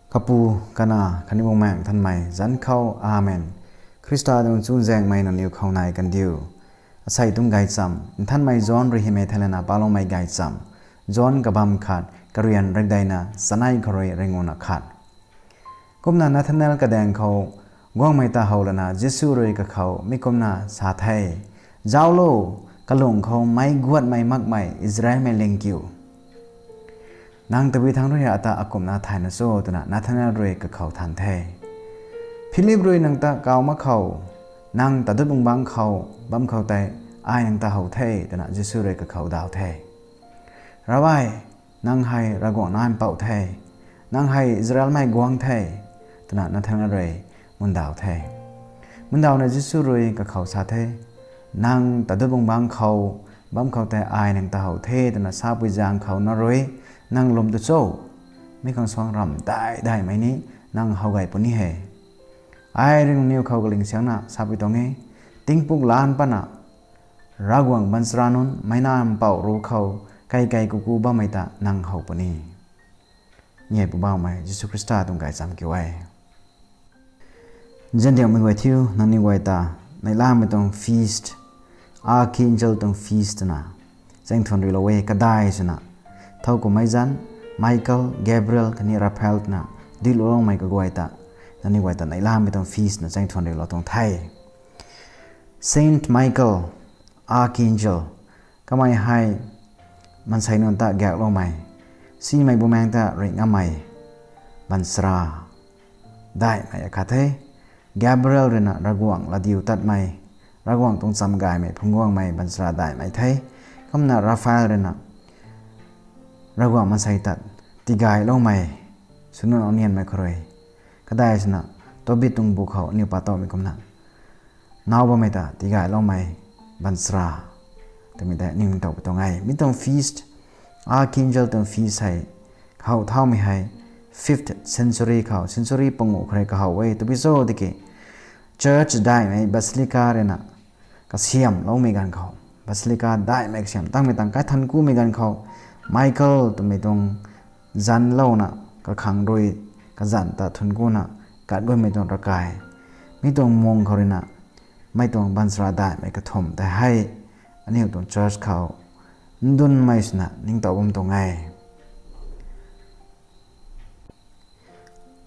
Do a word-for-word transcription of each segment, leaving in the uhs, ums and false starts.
Kapu, Kanac khatni Bumaengh Nthanmei zanc khou. Amen. Khrista tuang chuzaenghmei nangniw khou nai kandiu. Asei tuang gaychamv Nthanmei John rui hymei thei lana paloumei gaychamv. John kabamv khat, karian rikdeina chanei khou rui ringuna khat. Kumna Nathanael kadaeng khou guangmei ta how lana Jisu rui kakhou mi kumna sa the, "Zauclo, kalung khou meic guatmei makmei Israelmei ling kiu. Nang tabui thangc rui ata akumhna thayna cho?" twna Nathanael rui kakhou than the. "Philip rui nang ta kaw mak khou, nang tadut bung bangc khou bam khou tei ai nang ta how the," twna Jisu rui kakhou daw the. "Rabbi, nang hei Ravguangc Nac Mpouh the, nang hei Israelmei Guangc the," twna Nathanael rui mundaw the. Mundawna Jisu rui kakhou sa the, "Nang tadut bung bangc khou bam khou tei ai nang ta how the twna sapui zaeng khou na rui nang lwm tu cho? Mi khang suang ramh dai daimei ni nang how gay puni he. Ai rui nangniw khou kaling siangna sapui tuang e, tingpuk lan patna Ravguangc baanchara nunc meic Nac Mpouh ruc khou kei kei kuku bammei ta nang how puni." Ni e Poubauhmei Jisu Khrista tuang gaychamv kiu e. Nziandiakmei guay thiu, nangniw guay ta neihlamei tuang feast, Archangel tuang feast twna chaeng thuan ruilou e. Kadai swna thow kummei zanc Michael, Gabriel khatni Raphael twna duilou loumei kaguay ta, nangniw guay ta neihlamei tuang feast na chaeng thuan ruilou tuang the. Saint Michael, Archangel, kamei hei maansei nunc ta gaekloumei, simei bumaengc ta ringh ngammei baanchara daihmei akhat the. Gabriel ruina Ravguangc latdiu tatmei, Ravguangc tuang chamv gaymei phungc guangmei baanchara daihmei the. Kumna Raphael ruina Ravguangc maansei ta tigayloumei, swnuh nau nianmei khou rui. Kadai swna Tobit tuang bu khou aniw pa towmei kumna naw bammei ta tigayloumei baanchara twmei tei aniw ningtow pui tuang e. Mi tuang feast, Archangel tuang feast hei kahow thaumei hei fifth century khou, century panguh khou rui kahow e. Tabui cho tiki church daihmei basilica ruina kasiamhloumei ganv khou, basilica daihmei kasiamh tangmei tang kai thanv kumei ganv khou, Michael twmei tuang zanlouna kakhang rui kazanc ta thuanc kuna kat guaymei tuang ravkai, mi tuang mung khou ruina mei tuang baanchara daihmei kathumh tei hei aniw tuang church khou ndunmei swna ningtow bam tuang e.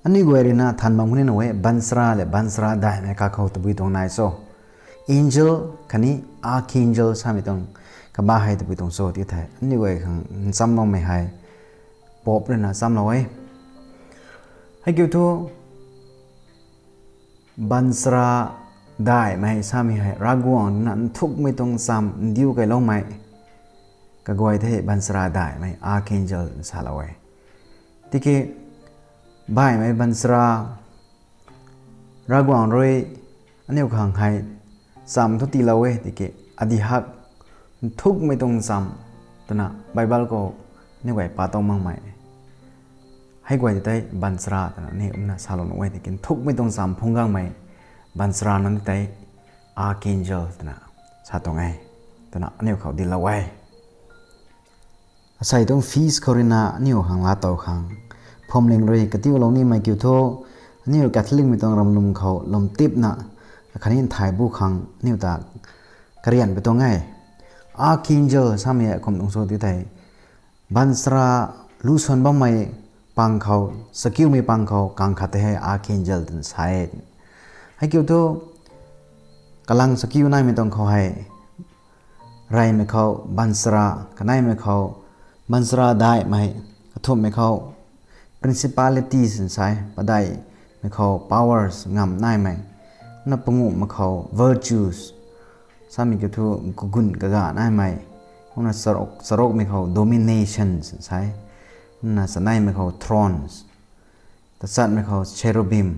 Aniw guay ruina than bam khou ni na e, baanchara le baanchara daihmei kakhou tabui tuang nai cho? Angel khatni archangel samei tuang kaba hei tabui tuang cho ti thei, aniw guay khang nchamloumei hei Pope ruina nchamlou e. Heikiu thu baanchara daihmei samei hei Ravguangc ruina nthukmei tuang chamv ndiu keyloumei kaguay the, baanchara daihmei archangel salou e. Tiki baihmei baanchara Ravguangc rui aniw khang hei chamv thu tiilou e, tiki adihak nthukmei tuang chamv twna Bible khou aniw guay pa tow makmei hei guay tei baanchara twna aniw kumna salou nuh e. Tiki nthukmei tuang chamv phungc guangmei baanchara nunc tei archangel twna sa tuang e, twna aniw khou dinclou e. Asei tuang feast khou ruina aniw khang laatow khang phwamling rui katiulou nimei kiu thu, aniw Catholicmei tuang ramlum khou lwmtipna akhatni nthai bu khang aniw ta karian pui tuang e. Archangel samei akum tuang cho ti thei, baanchara lusuan bammei pang khou, chakiumei pang khou kang khat tei hei archangel twna sa e. Heikiu thu kalang chakiu naimei tuang khou hei, reymei khou baanchara, kaneimei khou baanchara daihmei, kathumhmei khou principalities nsa e, padeihmei khou powers, ngamv naimei, na panguhmei khou virtues, samei kiu thu kagun kaga naimei, kumna charuk, charukmei khou dominations nsa e, kumna chaneimei khou thrones, tachatmei khou cherubim,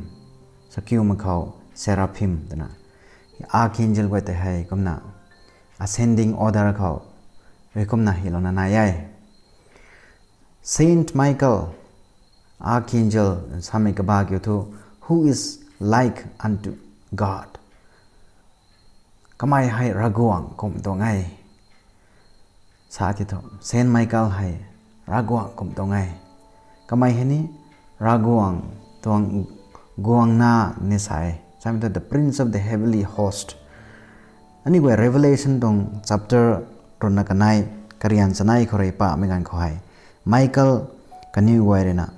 chakiumei khou seraphim twna archangel guay tei hei kumna ascending order khou rui kumna hylouna nai e. Saint Michael, archangel samei kaba kiu thu, who is like unto God. Kamei hei Ravguangc kum tuang e. Sa ti thu, Saint Michael hei Ravguangc kum tuang e. Kamei hei ni Ravguangc tuang guangna ni sa e. Samei thu the prince of the heavenly host. Aniu guay Revelation tuang chapter ruhna kanei, karian chanei khou rui pamei ganv khou hei, Michael kaniw guay ruina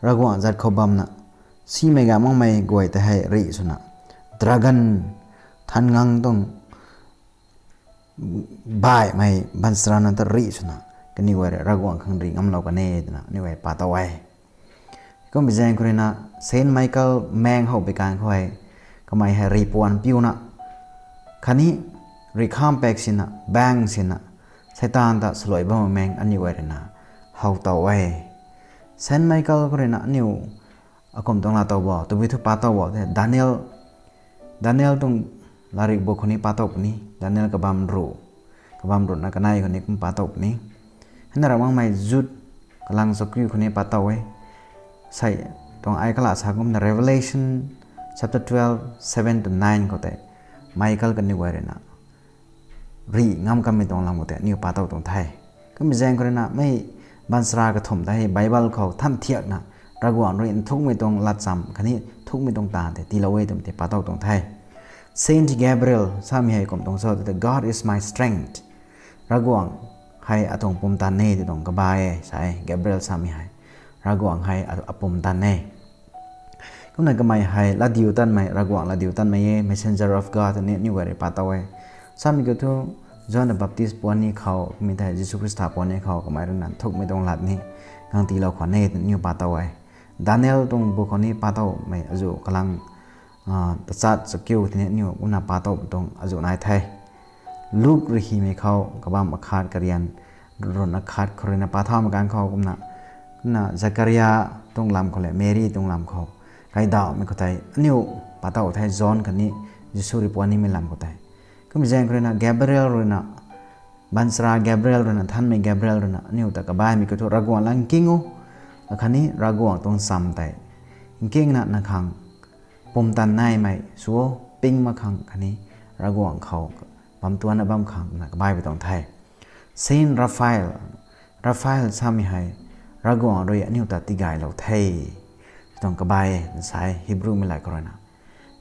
Ravguangc zat khou bamna, simei ga makmei guay tei hei rih swna, dragon, than ngang tuang baihmei baanchara nunc ta rih swna, kaniw guay rui Ravguangc khang rih ngamlou kan e twna aniu guay pa tow e. Kummei zaeng khou ruina, Saint Michael maeng how pei kan khou hei, kamei hei rih puan piuna, khatni rih kham pak sina, bang sina, Seitaan ta swluai bammei maeng aniu guay ruina how tow e. Saint Michael khou ruina aniu akum tuang laa tow bo, tabui thu pa tow bo the, Daniel, Daniel tuang larik bu khou ni pa tow puni, Daniel kabam ruh, kabam ruhna kanei khou ni kum pa tow puni. Hei na ram makmei Jude kalang chakiu khou ni pa tow e. Sei tuang ai kala sa kumna Revelation chapter twelve, seven to nine khou tei, Michael kaniw guay ruina rih ngam kanmei tuang lam khou tei aniu pa tow tuang the. Kummei zaeng khou ruina mei baanchara kathumh tei Bible khou than thiakna, Ravguangc rui nthukmei tuang latcham khatni nthukmei tuang taanv tei tiilou e twmei tei pa tow tuang the. Saint Gabriel samei hei kum tuang cho tei, God is my strength. Ravguangc hei atuang pumtan e tei tuang kabai e sa e, Gabriel samei hei. Ravguangc hei a, apumtan e. Kumna kamei hei latdiutatmei, Ravguangc latdiutatmei e, messenger of God ni aniu guay rui pa tow e. Samei kiu thu, John the Baptist puan ni khou, mi tei Jisu Khrista puan ni khou, kamei ruina nthukmei tuang lat ni gang tiilou khwan e twna aniu pa tow e. Daniel tuang bu khou ni pa towmei azuh kalang, ah, tachat chakiu tei ni aniu kumna pa tow tuang azuh nai the. Luke rui hymei khou, kabam akhat karian ruhna khat khou ruina pa thaumei kan khou kumna, kumna Zakaria tuang lam khou le, Mary tuang lam khou, kaidauhmei khou tei aniu pa tow the, John khatni Jisu rui puan nimei lam khou tei. Kummei zaeng khou ruina Gabriel ruina, baanchara Gabriel ruina, nthanmei Gabriel ruina aniu ta kabaimei kiu thu, Ravguangc lang nking o, akhatni Ravguangc tuang cham tei nkingna nang khang pumtan naimei sw o, ping mak khang khatni Ravguangc khou bam tuanna bam khang na kabaimei tuang the. Saint Raphael, Raphael samei hei Ravguangc rui aniu ta tigaylou the, tuang kabai e, sa e Hebrewmei lay khou ruina.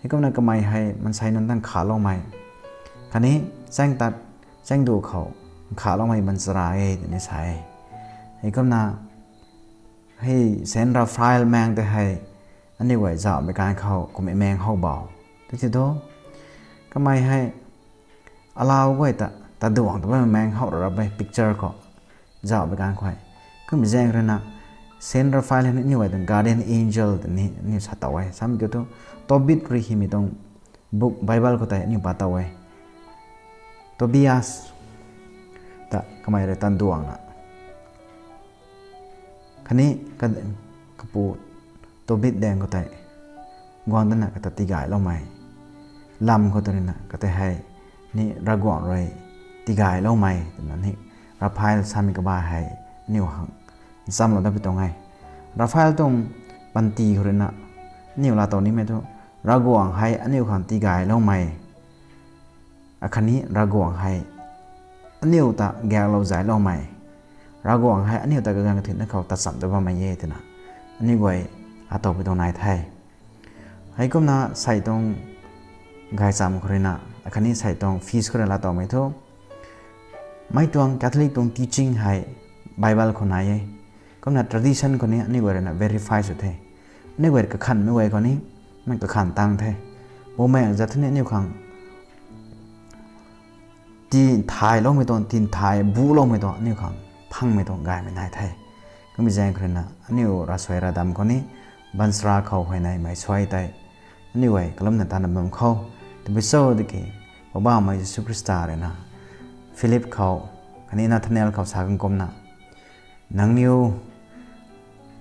Heikumna kamei hei maansei nunc ta nkhaloumei khatni chaeng tat, chaeng du khou nkhaloumei baanchara e twni sa e. Heikumna hei Saint Raphael maeng tei hei aniu guay zauhmei kan khou kummei maeng how bo. Tei ti thu, kamei hei alau guay ta, taduang ta bammei maeng how rap e picture khou zauhmei kan khou hei. Kummei zaeng ruina Saint Raphael hei aniu guay tuang guardian angel twni aniu sa tow e. Samei kiu thu, Tobit rui hymei tuang book Bible khou tei aniu pa tow e. Tobias ta kamei rui taduangna khatni ka, kapu Tobit daeng khou tei guang dana kata tigayloumei lam khou tei ruina kata hei ni Ravguangc rui tigayloumei twna ni Raphael samei kabai hei aniu khang nchamlou dat pi tuang e. Raphael tuang panty khou ruina aniu laa tow nimei thu, Ravguangc hei aniu khang tigayloumei, akhatni Ravguangc hei aniu ta gaeklou zayloumei, Ravguangc hei aniu ta kaganv kathuina khou tachamh ta bammei e twna aniu guay atow pi tuang nai the. Heikumna sei tuang gaychamv khou ruina, akhatni sei tuang feast khou ruina laa towmei thu, mei tuang Catholic tuang teaching hei Bible khou nai e. Kumna tradition khou ni aniu guay ruina verify sw the. Aniu guay kakhanhmei guay khou ni, mei kakhan tang the. Bumaengh zat thu ni aniu khang tinthay loumei tuang, tinthay buloumei tuang, aniu khang phangmei tuang gaymei nai the. Kummei zaeng khou ruina aniu ravsuai ravdam khou ni, baanchara khou huayneymei suai tei aniu guay kalumna tana bam khou, tabui cho tiki, Poubauhmei Jisu Khrista ruina Philip khou khatni Nathanael khou sa kan kumna, nangniw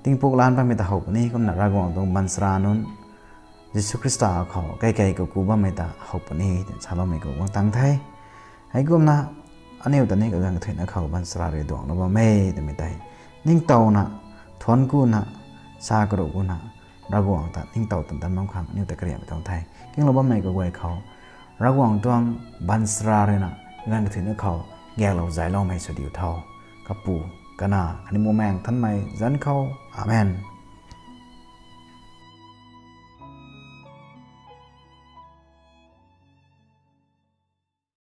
tingpuk lan bammei ta how puni, kumna Ravguangc tuang baanchara nunc Jisu Khrista khou kaikei kaku bammei ta how puni twna saloumei khou guang tang the. Heikumna aniu ta ni kaganv kathuina khou baanchara rui duanglou bam e twmei tei ningtowna, thuanc kuna, sa karuh kuna, Ravguangc ta ningtow tan tan bam khang aniu ta kariammei tuang the. Kinglou bammei kaguay khou, Ravguangc tuang baanchara ruina kaganv kathuina khou gaeklou zayloumei sw diu tho. Kapu, Kanac khatni Bumaengh Nthanmei zanc khou. Amen.